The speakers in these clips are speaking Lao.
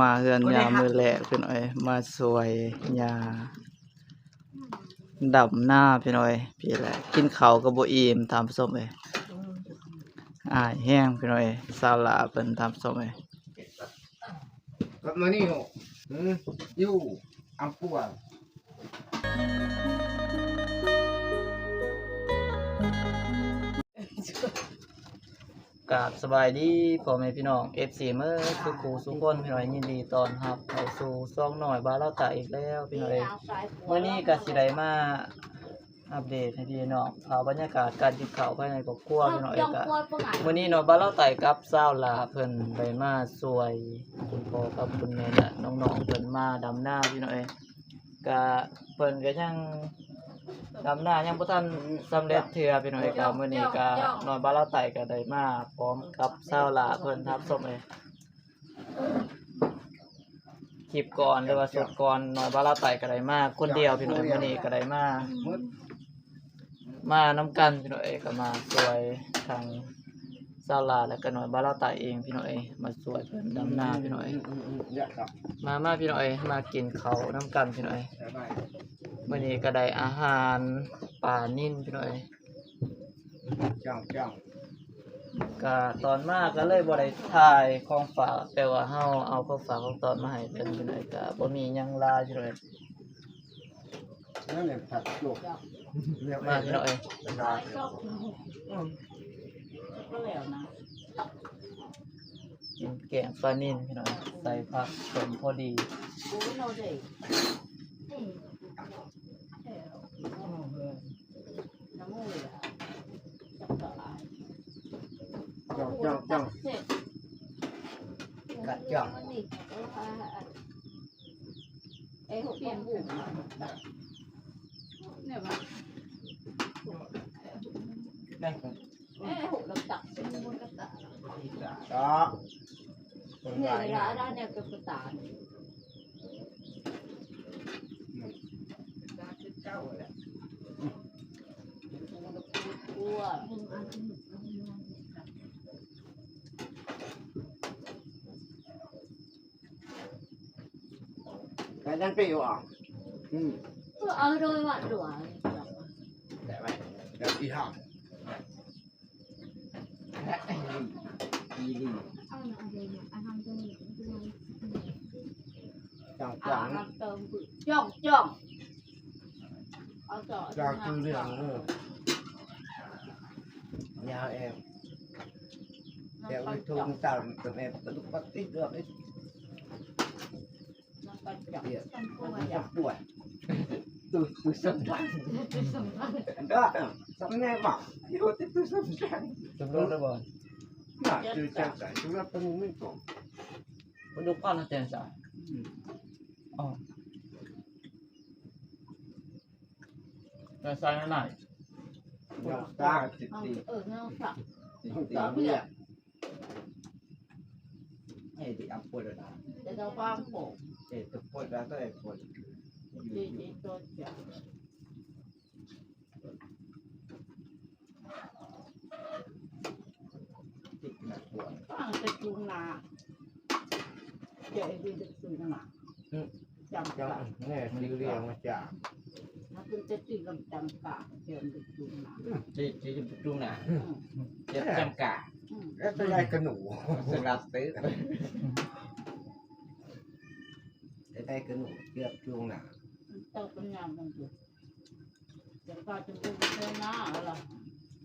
ມາເຮືອນຍາມື້ແລກພີ່ນ້ອງເອີຍ ມາຊ່ວຍຍາດຳນາພີ່ນ້ອງເອີຍ. ພີ້ແຫຼະ ກິນເຂົ້າກໍບໍ່ອີ່ມທ່ານຜູ້ຊົມເອີຍ ອາຍແຮງພີ່ນ້ອງເອີຍ. ສາວຫຼ້າເພິ່ນທ່ານຜູ້ຊົມເອີຍ ກັບມານີ້ເນາະ ອື ຢູ່ອຳພວາ. ກາບສະບາຍດີພໍ່ແມ່ພີ່ນ້ອງ ເອັຟຊີ ເໝິດທຸກຄູ່ສູ່ຄົນພີ່ນ້ອງເອີຍ. ຍິນດີຕ້ອນຮັບເຂົ້າສູ່ຊ່ອງນ້ອຍບ່າວລາວໃຕ້ອີກແລ້ວພີ່ນ້ອງເອີຍ. ມື້ນີ້ກໍຊິໄດ້ມາອັບເດດໃຫ້ພີ່ນ້ອງເຂົ້າບັນຍາກາດການກິນເຂົ້າພາຍໃນຄອບຄົວພີ່ນ້ອງເອີຍ. ກະມື້ນີ້ນ້ອຍບ່າວລາວໃຕ້ກັບສາວຫຼ້າເພິ່ນໄດ້ມາຊ່ວຍຄຸນພໍ່ກັບຄຸນແມ່ ແລະ ນ້ອງໆເພິ່ນມາດຳນາພີ່ນ້ອງເອີຍ. ກະເພິ່ນກະຍັງດຳນາຍັງບໍ່ທັນສຳເລັດເທື່ອພີ່ນ້ອງເອີຍ. ກະມື້ນີ້ກະນ້ອຍບ່າວລາວໃຕ້ກະໄດ້ມາພ້ອມກັບສາວຫຼ້າເພິ່ນທ່ານຜູ້ຊົມເອີຍ. ຄລິບກ່ອນ ຫຼືວ່າຊຸດກ່ອນ ນ້ອຍບ່າວລາວໃຕ້ກະໄດ້ມາຄົນດຽວພີ່ນ້ອງເອີຍ. ມື້ນີ້ກະໄດ້ມາ ມານຳກັນພີ່ນ້ອງເອີຍ ກໍມາຊ່ວຍທາງສາວຫຼ້າ ແລ້ວກໍນ້ອຍບ່າວລາວໃຕ້ເອງພີ່ນ້ອງເອີຍ ມາຊ່ວຍເພິ່ນດຳນາພີ່ນ້ອງເອີຍ. ມາ ມາພີ່ນ້ອງເອີຍ ມາກິນເຂົ້ານຳກັນພີ່ນ້ອງເອີຍ. ມື້ນີ້ກໍໄດ້ອາຫານປານິນພີ່ນ້ອງເອີຍ. ຈ້ອງໆ ກະຕອນມາກໍເລີຍບໍ່ໄດ້ຖ່າຍຂອງຝາກ ແຕ່ວ່າເຮົາເອົາຂອງຝາກຂອງຕ້ອນມາໃຫ້ເພິ່ນພີ່ນ້ອງເອີຍ ກະບໍ່ມີຫຍັງຫຼາຍພີ່ນ້ອງເອີຍ. ນັ້ນແຫຼະຜັດໂຈກ ມາພີ່ນ້ອງເອີຍ ກິນແກງປານິນພີ່ນ້ອງ ໃສ່ຜັກສົ້ມພໍດີ. ຈ້ອງໆໆ ກັດຈ້ອງ.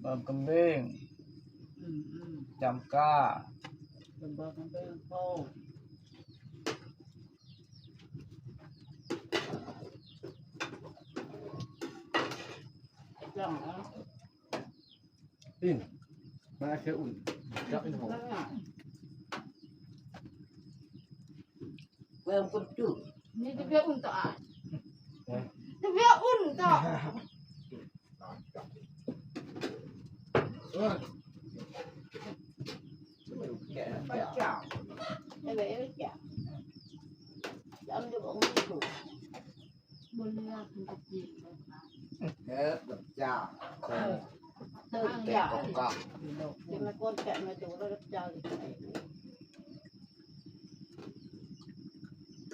ບາງກະເບັງ ອືມໆ ຈຳກາ ເປັນບາງກະເບັງໂຕ ຈັ່ງ ອືມ ມາເຊອຸ່ນ ຈັບເປັນຫົວ ເບິ່ງຄົນຈຸ ນີ້ຈະເປັນອຸ່ນຕໍ່ອາຍ ຈະເປັນອຸ່ນຕໍ່ ເອີ ແກະ ແກະ ແກະ ຈຳຢູ່ບໍ່ ບໍ່ເລືອກ ມັນຈະກິນ ເອີ ເຈົ້າ ເອີ ເຈົ້າ ເຈົ້າ ທີ່ມາກວນແກະມາດູແລ້ວເຈົ້າ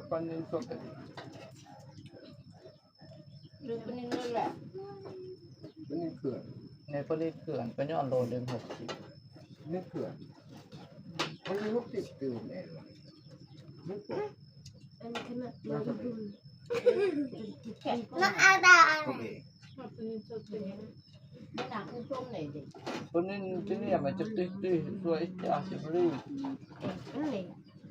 ດປານນີ້ສົດ ຫຼືປານນີ້ນັ້ນແຫຼະ ປານນີ້ເຂື່ອນ ໃນປານນີ້ເຂື່ອນ ກໍຍ້ອນໂລໜຶ່ງຫົກສິບ ນີ້ເຂື່ອນ ປານນີ້ຫົກສິບຕື່ມແມ່ນບໍ່ ມັນກໍ ອັນນີ້ຄືມັນ ມາເອົາດາ ໂອເຄ ມັນໜັກຄືຊົມໄດ້ເດ້ ປານນີ້ທີ່ນີ້ມັນຈະຕິດຕິດສວຍຈາຊິບລີ ອັນນີ້